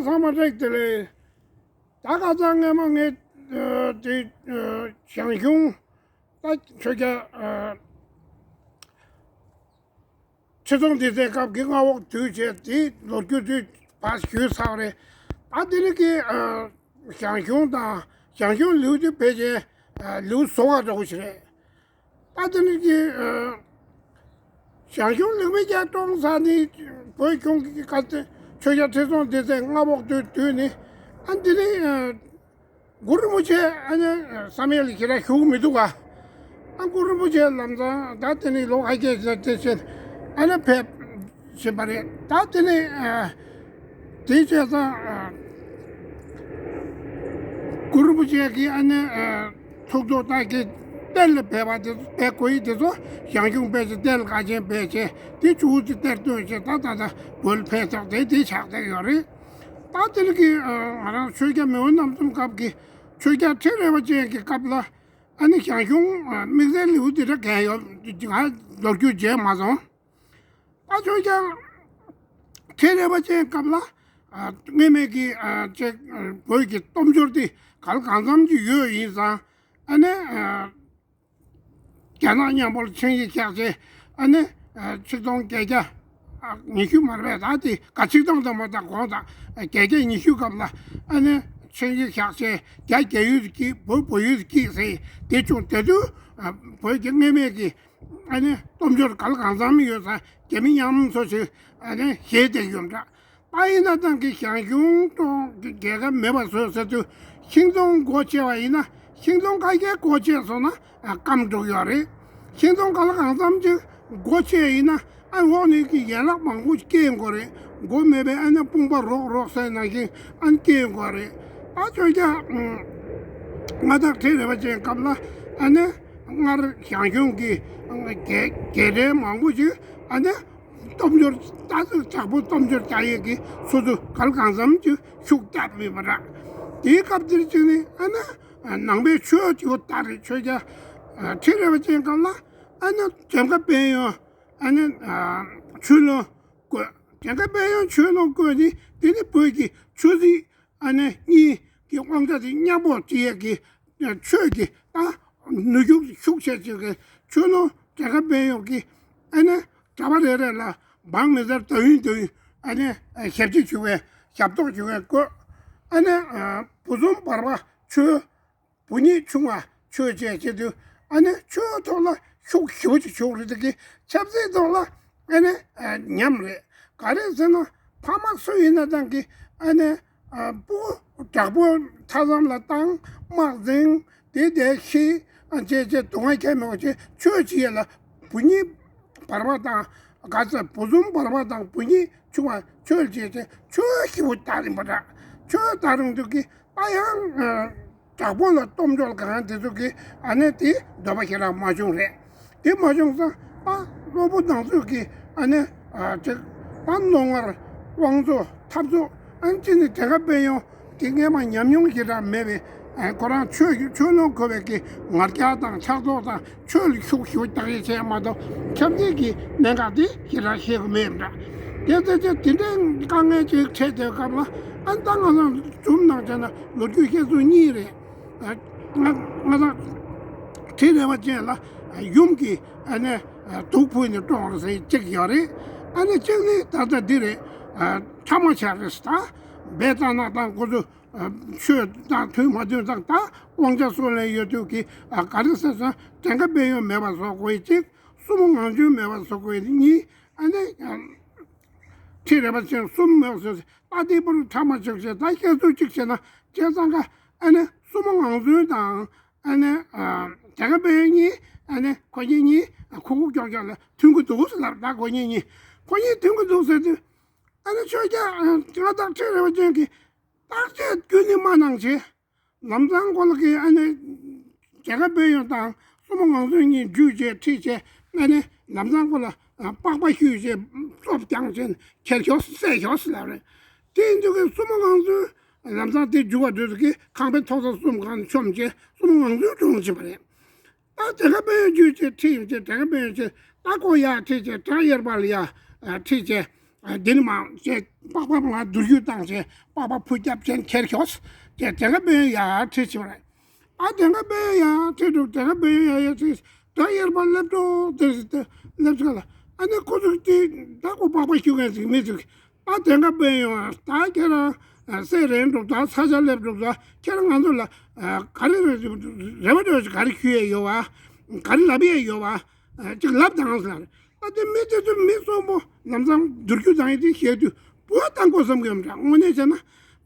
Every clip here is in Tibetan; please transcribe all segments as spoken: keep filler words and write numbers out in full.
ཚང་མ་བཀྲ་ཤིས་བདེ་ལེགས། ད་ཁ་སང་སྔས་མ་ངས་ཨ་དེ་ཨ་ཞང་ཞུང་ད་ཆོས་རྒྱལ་ཨ་ཁྲི་སྲོང་ལྡེ་བཙན་སྐབས་ཀྱི་མངའ་འོག་དུས་བྱས་དེ་ལོ་རྒྱུས་དེ་ཕར་ཞུས་ཚར་བ་རེད། ད་དེ་རིང་གི་ཨ་ཞང་ཞུང་དང་ཞང་ཞུང་ལེའུ་དེ་ཕལ་ཆེར་ཨ་ལེའུ་བཟོ་བ་འདྲ་བོ་ཞིག་རེད། ད་དེ་ནི་ཀྱི་ཞང་ཞུང་ལིག་མི་རྒྱ་ཀྲོང་ས་ནི་བོད་གཞུང་གི་བཀའ་སྡེ་ཆོས་རྒྱལ་ཁྲི་སྲོང་ལྡེ་བཙན་མངའ་འོག་དུས་དུས་ནི་ཨ་འདི་ནི་གུ་རུ་རིན་པོ་ཆེ་ཨ་ནི་བསམ་ཡས་ལ་ཞེ་དྲག་བཞུགས་མི་འདུག་ག་ཨ་གུ་རུ་རིན་པོ་ཆེ་ལམ་སང་ད་དེ་ནི་ལོ་ཁ་སྐད་ཟེར་དེ་བཞིན་ཨ་ནི་ཕེབས་བཞིན་པ་རེད། ད་དེ་ནི་དེའི་བྱས་ཙང་གུ་རུ་རིན་པོ་ཆེ་གིས་ཨ་ནི། ཐུགས་ཐུགས་ལྟ་གི་གཏེར་ལ་སྦས་པ་དེ་སྦས་དགོས་ཡི་དེ་ཚོ་ཞང་ཞུང་དཔེ་ཆ་གཏེར་ལ་ག་ཅན་སྦས་བྱས་དེ་ཆུ་བོ་དེ་གཏེར་སྟོན་བྱས་ད་ད་ད་བོད་ལ་ཕེབས་ཐག་དེ་དེ་ཆགས་བསྡད་ཡོད་རེད། ད་དེ་ལ་གི་ང་རང་ཆོས་རྒྱལ་མེས་དབོན་རྣམ་གསུམ་སྐབས་ཀྱི་ཆོས་རྒྱལ་ཁྲི་རལ་པ་ཅན་གྱི་སྐབས་ལ་ཨ་ནི་ཞང་ཞུང་དམིགས་བསལ་ལེའུ་དེ་འདྲ་གང་ཡོད་ང་ལོ་རྒྱུས་མཇལ་མ་སོང་། ད་ཆོས་རྒྱལ་ཁྲི་རལ་པ་ཅན་སྐབས་ལ་ཨ་སྔོན་མའི་གི་ཨ་ཅིག་བོད་ཀྱི་སྟོབས་འབྱོར་དེ་ག་ལ་གང་འཚམ་ཅིག་ཡོད་ཡིན་ཙང་ཨ་ནི་ཨ་རྒྱ་ནག་མཉམ་པོར་ཆིངས་ཡིག་བཞག་བྱས་ཨ་ནི་ཨ་ཆིག་སྟོང་བརྒྱད་བརྒྱ་ཨ་ཉི་ཤུ་མ་རེད་པས། ད་དེ་ག་ཆིག་སྟོང་དང་པོ་དང་གོང་དང་ཨ་བརྒྱད་བརྒྱ་ཉི་ཤུ་སྐབས་ལ་ཨ་ནི་ཆིངས་ཡིག་བཞག་བྱས་རྒྱ་རྒྱ་ཡུལ་གྱིས་བོད་བོད་ཡུལ་གྱིས་ཟེར་དེ་བྱུང་། དེ་དུས་ཨ་བོད་ཀྱི་སྔོན་མའི་གི་ཨ་ནི་སྟོབས་འབྱོར་ག་ལ་གང་འཚམ་ཡོད་ཙང་རྒྱ་མི་མཉམ་ཚོ་ཞིག་ཨ་ནི་ཞེད་བསྡད་ཡོད་འདྲ། ད་ཡིན་ན་ཏང་གི་ཞང་ཞུང་ཀྲོང་གི་རྒྱལ་ཁབ་མེད་པ་བཟོས་ཟེར་དུས་ཤིང་སྡོང་སྒོ་ཕྱེ་བ་ཡིན་ན་ཤིང་སྡོང་ཁ་ཤས་སྒོ་ཕྱེ་སོང་ན་ཨ་སྐམ་འགྲོ་གི་ཡོད་རེད། ཤིང་སྡོང་ག་ལ་གང་འཚམ་ཅིག་སྒོ་ཕྱེ་ཡིན་ན་ཨ་འོག་ནས་ཀྱི་ཡན་ལག་མང་པོ་སྐྱེ་ཡོང་གི་རེད། སྒོ་མེད་པའི་ཨ་ནི་དཔུང་པ་རོག་རོག་ཟེར་ནང་བཞིན་ཨ་ནི་སྐྱེ་ཡོང་གི་རེད། ད་ཆོས་རྒྱལ་མངའ་བདག་ཁྲི་རལ་པ་ཅན་སྐབས་ལ་ཨ་ནི་སྔར་ཞང་ཞུང་གི་རྒྱལ་རྒྱལ་ཕྲན་མང་པོ་ཞིག་ཨ་ནི་སྟོབས་འབྱོར་ད་དྲག་པོ་སྟོབས་འབྱོར་རྒྱག་ཡས་ཀྱི་སོ་སོ་ག་ལ་གང་འཚམ་ཅིག་ཤུགས་བཏབ་ཡོད་པ་འདྲ། དེའི་སྐབས་དེར་ཅིག་ནི་ཨ་ནི་ནང་པའི་ཆོས་ཀྱི་བོ་ད་རེད། ཆོས་རྒྱལ་ཁྲི་རལ་པ་ཅན་སྐབས་ལ་ཨ་ནི་དྲན་མཁའ་དཔལ་ཡོན་ཨ་ནི་ཆོས་ལུང་བཀོད། དྲན་མཁའ་དཔལ་ཡོན་ཆོས་ལུང་བཀོད་ནི་དེ་ནི་བོད་ཀྱི་ཆོས་སྲིད་ཨ་ནི་གཉིས་ཀྱི་དབང་ཆ་དེ་མཉམ་པོ་སྤྲད་ཡས་ཀྱི་ཆོས་ཀྱི་ད་ནུས་ཤུགས་ཤུགས་ཆེ་ཆེ་གི་ཆོས་ལུང་དྲན་མཁའ་དཔལ་ཡོན་གྱི་ཨ་ནི་གྲྭ་པ་རེ་རེ་ལ་འབངས་མི་སེར་ཟླ་ཡུན་ཟླ་ཡུན་ཨ་ནི་ཞབས་ཕྱི་ཞུ་བའི་ཞབས་ཏོག་ཞུ་བའི་སྐོར་ཨ་ནི་བུ་གསུམ་བར་པ་ཆོས་བུ་གཉིས་ཆུང་བ་ཆོས་བྱས་བྱེད་དུས་ཨ་ནི་ཆོས་ཐོག་ལ་ཤུགས་ཞེ་པོ་ཅིག་ཆུང་རེད། དེ་གི་ཆབ་སྲིད་ཐོག་ལ་ཨ་ནི་ཉམས་རེད། ག་རེ་ཟེར་ན་ཕ་མ་སུ་ཡིན་ན་ཏང་གི་ཨ་ནི་ཨ་སྤུ་གུ་དྲག་པོ་མཐའ་མཚམས་ལ་བཏང་དམག་འཛིང་དེ་དེ་ཤི་ཨ་བྱས་བྱས་སྡུག་བསྔལ་ཁྱད་མེད་པ་བྱས་ཆོས་བྱེད་ཡས་ལ་བུ་གཉིས་བར་པ་དང་ག་ཚོད་བུ་གསུམ་བར་པ་དང་བུ་གཉིས་ཆུང་བ་ཆོས་བྱེད་བྱས་ཆོས་ཞེ་པོ་དར་ཡིན་པ་འདྲ། ཆོས་དར་རུང་དུས་ཀྱི་ད་ཡང་དྲག་པོ་ལ་སྟོབས་འབྱོར་གང་དེ་ཚོ་གི་ཨ་ནི་དེ་འདོད་པ་ཞེ་དྲག་མ་བྱུང་རེད། དེ་མ་བྱུང་ཙང་ད་སློབ་བུ་ནང་ཚོས་ཀྱི་ཨ་ནི་ཅིག་ད་རྣོ་ངར་དབང་རྩོད་འཐབ་རྩོད་ཨ་ནི་ཅི་ནི་དྲན་མཁའ་དཔལ་ཡོན་དེ་སྔས་མ་ཉམས་མྱོང་ཞེ་དྲག་མེད་པའི་ཁོ་རང་ཆོས་ཆོས་ལུང་འཁོར་བའི་གི་ངར་རྒྱག་དང་ཕྱག་རྫོགས་དང་ཆོས་ལ་ཤུགས་ཞེ་པོ་རྒྱག་ཡས་བྱས་མ་གཏོགས་ཆབ་སྲིད་ཀྱི་གནད་འགག་དེ་ཞེ་དྲག་ཤེས་ཀྱི་མེད་པ་འདྲ། དེ་ཚེ་ཚེ་དེ་འདྲའི་དཀའ་ངལ་ཅིག་འཕྲད་དེ་སྐབས་ལ་ཨ་ནི་ད་ང་ཚོ་འཛུམ་ནང་བྱས་ན་ལོ་རྒྱུས་བཤད་ཚུལ་གཉིས་རེད། ང་ང་ཚོ་ཁྲི་རལ་པ་ཅན་ལ་ཡུམ་གྱིས་ཨ་ནི་དུག་ཕུལ་ནས་བཀྲོངས་རེད་ཟེར་གཅིག་ཡོད་རེད། ཨ་ནི་གཅིག་ནི་ད་ལྟ་འདི་རེད། ཕྲ་མ་ཆགས་རེད་ཟེར། ད་སྦས་ཏང་ན་ད་ཁོ་ཚོ་ཆོས་དང་མཐུན་མ་མཐུན་དང་ད་དབང་ཆ་སུ་ལ་ཡོད་དུས་ཀྱི་ག་རེ་ཟེར་སོང་དྲན་མཁའ་དཔལ་ཡོན་མེད་པ་བཟོ་དགོས་ཡས་གཅིག་སྲུ་མོ་ངང་ཚུལ་མེད་པ་བཟོ་དགོས་ཡས་གཉིས། ཨ་ནི་ཁྲི་རལ་པ་ཅན་གསུམ་མེད་པ་བཟོ་ད་དེ་བར་ཕྲ་མ་ཆགས་བྱས་ད་བཤད་ཚུལ་གཅིག་བྱས་ན་བྱས་ཙང་ཀ་ཨ་ནི་སྲུ་མོ་ངང་ཚུལ་དང་ཨ་ནི་དྲན་མཁའ་དཔལ་ཡོན་གཉིས་ཨ་ནི་ཁོ་གཉིས་གཉིས་ཁུག་ཁུག་ཀྱོག་ཀྱོག་ལ་མཐུན་གྱི་འདུག་ཟེར་ལབ། ད་ཁོ་གཉིས་གཉིས་ཁོ་གཉིས་མཐུན་གྱི་འདུག་ཟེར་དུས་ཨ་ནི་ཆོས་རྒྱལ་མངའ་བདག་ཁྲི་རལ་པ་ཅན་གྱིས་བརྟག་དཔྱད་རྒྱུན་ནས་མ་གནང་བྱས། ལམ་སང་ཁོ་ལ་གི་ཨ་ནི་དྲན་མཁའ་དཔལ་ཡོན་དང་སྲུ་མོ་ངང་ཚུལ་གཉིས་འཇུས་བྱས་ཁྲིད་བྱས་ཨ་ནི་ལམ་སང་ཁོ་ལ་པགས་པ་གཞུས་བྱས་བཙོ་བསྐྱངས་བྱས་ཁྱེར་ཤོག་བསད་ཤོག་ཟེར་ལབ་རེད། དེ་ཡིན་དུས་ཀྱི་སྲུ་མོ་ངང་ཚུལ་ལམ་སང་དེ་འཇུ་བ་དུས་ཀྱི་ཁང་པའི་ཐོག་ས་གསུམ་གང་མཆོངས་བྱས་སྲུ་མོ་ངང་ཚུལ་གྲོངས་ཕྱིན་པ་རེད། ད་དྲན་མཁའ་དཔལ་ཡོན་འཇུས་བྱས་ཁྲིད་ཡོང་བྱས་དྲན་མཁའ་དཔལ་ཡོན་བྱས་ད་ཁོ་ཡར་ཁྲིད་བྱས་བྲག་གཡེར་པ་ལ་ཡར་ཁྲིད་བྱས། དེ་ནི་མ་བྱས་པགས་པ་མ་མདུར་རྒྱུག་བཏང་བྱས་པགས་པ་འཕུར་རྒྱབ་ཅན་ཁྱེར་ཤོག་ཅེས་དེ་ག་དཔོན་ཡ་ཁྲིད་ཕྱིན་པ་རེད། ཨ་དེ་ག་དཔོན་ཡ་ཁྲིད་འགྲོ་དེ་ག་དཔོན་ཡ་ཡ་ཁྲིད་ད་དབྱར་པ་སླེབས་འགྲོ་དེ་སླེབས་ཚར་ལ་ཨ་ནི་ཁོ་ཚོ་དེ་ད་ཁོ་པགས་པ་ཤུ་མཁན་ཟིག་མི་ཟིག་ད་དེ་ག་དཔོན་ཡོང་ད་ཁྱེད་རང་སེ་རན་འགྲོ་ད་ས་ཆ་སླེབས་འགྲོ་ད་ཁྱེད་རང་ང་ཚོ་ལ་ག་རེ་རེ་བ་འགྲོ་ག་རེ་ཞུ་ཡས་ཡོད་བ་ག་རེ་ལབ་ཡས་ཡོད་བ་ཅིག་ལབ་དང་ཟེར། ད་དེ་མི་དེ་ཚོ་མི་གསོན་པོ་ལམ་སང་མདུར་རྒྱུག་བཏང་ཡས་དེ་བཤད་དུས་བུ་བཏང་དགོས་བསམ་གི་ཡོད་མ་རེད། དངོས་གནས་བྱས་ན་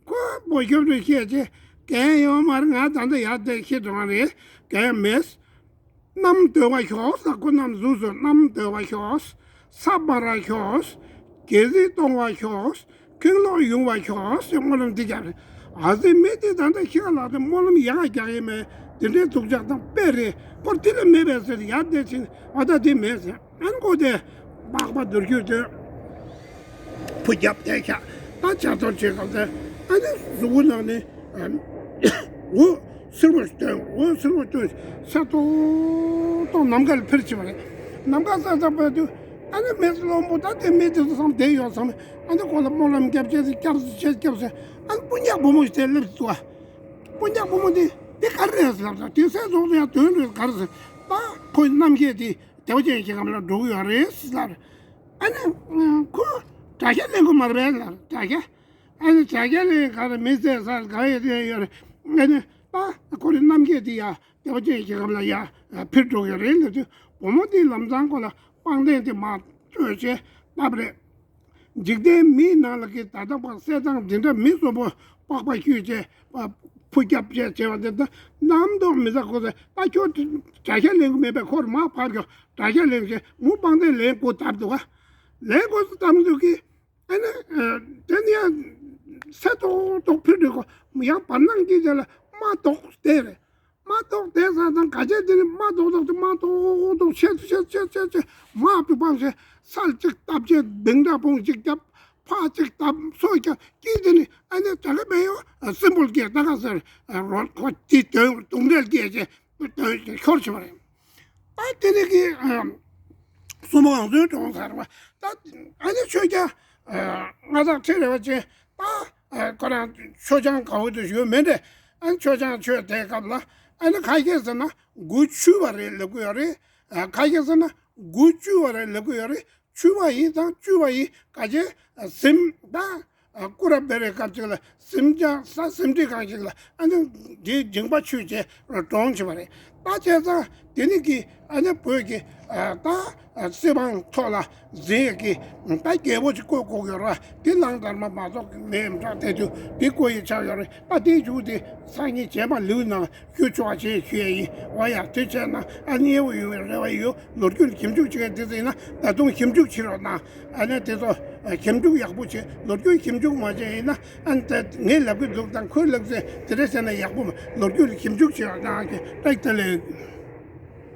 ཁོ་བོ་ཞབས་ཏུ་བཤད་ཅེས་གན་ཡོད་མ་རེད། ང་ད་ལྟ་ཡར་བསྡད་ཤི་འགྲོ་བ་རེད། གན་མེད། གནམ་སྡོད་པ་ཤོག་ཟེར། ཁོ་གནམ་གཟུགས་སུ་གནམ་སྡོད་པ་ཤོག་ས་སྤར་བ་ཤོག་སྒལ་ཚིགས་སྟོང་བ་ཤོག་ཁེངས་ལོག་ཡོང་བ་ཤོག་ཟེར་སྨོན་ལམ་འདི་རྒྱབ་རེད། ཨ་ཙི་མི་དེ་ད་ལྟ་ཤི་ཁ་ལག་དེ་སྨོན་ལམ་ཡག་རྒྱག་ཡས་མེད། དེ་འདྲའི་སྡུག་ཅག་དང་དཔེ་རེད། ཁོ་དེ་ལ་མེད་པས་ཟེར་ཡར་བསྡད་ཕྱིན་ཨ་ད་དེ་མེད་ཟེར། ཨན་ཁོ་དེ་པགས་པ་མདུར་རྒྱུག་དེ་འཕུར་རྒྱབ་བསྡད་ཤག་ད་ཇ་གཏོར་བྱེད་སྐབས་དེ་ཨ་ནི་གཟུགས་པོ་ནང་ནས་འོད་སེར་པོ་སྟོན། འོད་སེར་པོ་སྟོན་ས་ཏོག་ཏོག་ནམ་མཁའ་ལ་འཕུར་ཕྱིན་པ་རེད། ནམ་མཁའ་ས་ས་པ་དུས་ཨ་ནི་མི་བློན་པོ་ད་དེ་མི་དེ་ཚོ་བསམ་བསྡད་ཡོད་བསམ། ཨ་ནི་ཁོ་ལ་སྨོན་ལམ་སྐྱབས་བྱས་སྐྱབས་སུ་བྱས་སྐྱབས་སུ་ཨ་ནི་སྤུན་ཀྱག་བུ་མོ་ཞིག་དེ་སླེབས་འདུག་ཨ། སྤུན་ཀྱག་བུ་མོ་དེ་དེ་ག་རེ་རེད་ཟེར་ལབ་ད་དེ་སའི་ཚོགས་སུ་ཡང་དོན་རེད་ག་རེ་ཟེར། ད་ཁོའི་རྣམ་ཤེས་དེ་བདེ་བ་ཅན་གྱི་ཁམས་ལ་འགྲོ་གི་ཡོད་རེད་ཟེར་ལབ། ཨ་ནི་ཁོ་དྲ་རྒྱ་ལེན་དགོས་མ་རེད་ལབ། དྲ་རྒྱ་ཨ་ནི་དྲ་རྒྱ་ལེན་ག་རེ་མི་ཟེར་ས་ག་ཡོད་དེ་ཡོད་རེད། ཨ་ནི་ད་ཁོ་རེ་རྣམ་ཤེས་དེ་ཡ་བདེ་བ་ཅན་གྱི་ཁམས་ལ་ཡ་འཕུར་འགྲོ་གི་རེད་ལབ་དུས་བུ་མོ་དེའི་ལམ་སང་ཁོ་ལ་པང་གདན་དེ་མར་སྤྲོད་བྱས་བཏབ་རེད། འཇིག་རྟེན་མིའི་ནང་ལ་གི་ད་ལྟ་བར་གསེར་ཐང་འདི་འདྲ་མི་གསོན་པོ་པགས་པ་བཤུས་བྱས་འཕུར་རྒྱབ་བྱས་བྱས་པ་འདི་ད་རྣམ་རྟོག་མི་ཟ་ཁོ་ཚོས་ད་ཁྱོད་དྲ་རྒྱ་ལེན་གི་མེད་པས་ཁོར་མར་ཕབ་ཤོག་དྲ་རྒྱ་ལེན་བྱས་མུ་པང་གདན་ལེན་དགོས་བཏབ་འདུག་ག་ལེན་དགོས་སུ་བཏབ་འདུག་གི་ཨ་ནི་དེ་ནི་ཡང་སེ་ཏོག་ཏོག་འཕུར་འགྲོ་གོ་ཡང་བར་སྣང་གི་དེ་ལ་མ་ཏོག་དེ་རེད། མ་ཏོག་དེ་ས་དང་ག་ཅེ་དེ་ནི་མ་ཏོག་ཏོག་དེ་མ་ཏོག་ཏོག་ཆེ་ཆེ་ཆེ་ཆེ་ཆེ་མ་བུ་པང་ཆེ་སལ་གཅིག་བཏབ་ཆེ་བིང་འདྲ་བོང་གཅིག་བརྒྱབ་ཕ་གཅིག་བཏབ་སོ་རྒྱབ་ཀྱི་དེ་ནི་ཨ་ནི་ད་ག་བས་ཡོ་སིམ་པོལ་སྐྱེ་ད་ག་ཟེར་རོལ་ཁོ་དེ་དོན་དུང་འབྲེལ་སྐྱེ་ཆེ་དོན་ཤོར་ཆེ་བ་རེད། ད་དེ་ནི་གི་སུ་མོ་ཨང་ཚོའི་གྲོང་ཚར་བ་ད་ཨ་ནི་ཆོས་རྒྱ་ང་དང་ཁྲི་རེ་བ་ཅན་ད་ཁོ་རང་ཆོས་ཆང་ག་བོ་དུ་ཞུ་མེད་འདྲ། ཨ་ནི་ཆོས་ཆང་མཆོད་དེ་སྐབས་ལ་ཨ་ནི་ཁ་ཤས་ཟེར་ན་མགོ་ཆུ་བ་རེད་ལབ་གི་ཡོད་རེད། ཁ་ཤས་ཟེར་ན་མགོ་བཅུ་བ་རེད་ལབ་གི་ཡོད་རེད། ཆུ་བ་ཡིན་དང་བཅུ་བ་ཡིན་ག་ཅེ་གཟིམ་ད་སྐུ་རབ་སྦས་རའི་སྐབས་ཅིག་ལ་གཟིམ་ཅང་ས་གཟིམ་ཁྲི་གང་ཞིག་ལ་ཨ་ནི་འདིའི་འགྱིང་བ་ཆུ་བྱས་གྲོངས་ཕྱིན་པ་རེད། ད་བྱས་ཙང་དེ་ནི་གི་ཨ་ནི་བོད་ཀྱི་ད་སྲིད་དབང་ཐོག་ལ་འཛིན་ཡས་ཀྱི་ད་རྒྱལ་པོ་ཅིག་བསྐོ་དགོས་ཡོད་ར། དེ་གླང་དར་མ་མ་གཏོགས་མེད་འདྲ་དེ་དུས་དེ་བསྐོ་ཡི་ཆགས་ཡོད་རེད། ད་དེའི་མཇུག་དེ་སང་ཉིན་རྗེས་མ་ལེའུ་ནང་ཞུ་ཆོག་ཅེས་ཞུ་ཡས་ཡིན། འོ་ཡ་དེ་བྱས་ན་ཨ་མཉེས་པོ་ཡོང་བའི་རེ་བ་ཡོད། ལོ་རྒྱུས་ཞིབ་འཇུག་བྱེད་མཁན་དེ་ཚོ་ཡིན་ན་ད་དུང་ཞིབ་འཇུག་བྱེད་རོགས་གནང་། ཨ་ནི་དེ་ཚོ་ཞིབ་འཇུག་ཡག་པོ་བྱེད། ལོ་རྒྱུས་ཞིབ་འཇུག་མ་བྱས་ཡིན་ན་ཨ་ནི་ད་ངས་ལབ་གི་འདུག་དང་ཁོས་ལབ་ཚེ་དེ་འདྲ་བྱས་ན་ཡག་པོ་མ། ལོ་རྒྱུས་ཞིབ་འཇུག་བྱེད་རོགས་གནང་གི་ཏག་ཏག་ལས།